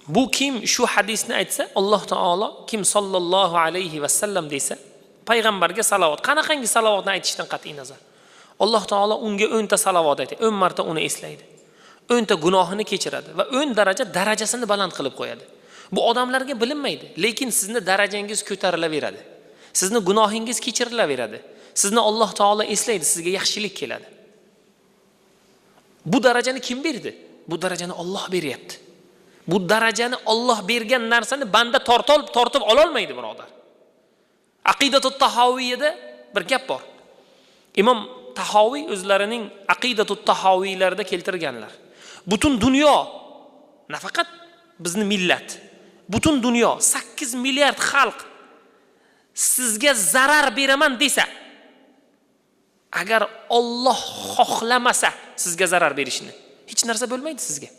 Bu kim shu hadisni aytsa, Alloh taolo kim sollallohu alayhi vasallam desa, payg'ambarga salovat, qanaqangi salovatni aytishdan qat'iy nazar, Alloh taolo unga 10 ta salovat aytadi, 10 marta uni eslaydi, 10 ta gunohini kechiradi va 10 daraja darajasini baland qilib qo'yadi. Bu odamlarga bilinmaydi, lekin sizni darajangiz ko'tarilaveradi, sizni gunohingiz kechirilaveradi, sizni Alloh taolo eslaydi, sizga yaxshilik keladi. Bu darajani kim berdi? Bu darajani Olloh beryapti. Bu darajani Olloh bergan narsani banda tortib ololmaydi, birodar. Aqidatu Tahoviyada bir gap bor. Imom Tahoviy o'zlarining Aqidatu Tahoviylarida keltirganlar. Butun dunyo, nafaqat bizni millat, butun dunyo 8 milliard xalq sizga zarar beraman desa, agar Olloh xohlamasa sizga zarar berishni, hech narsa bo'lmaydi sizga.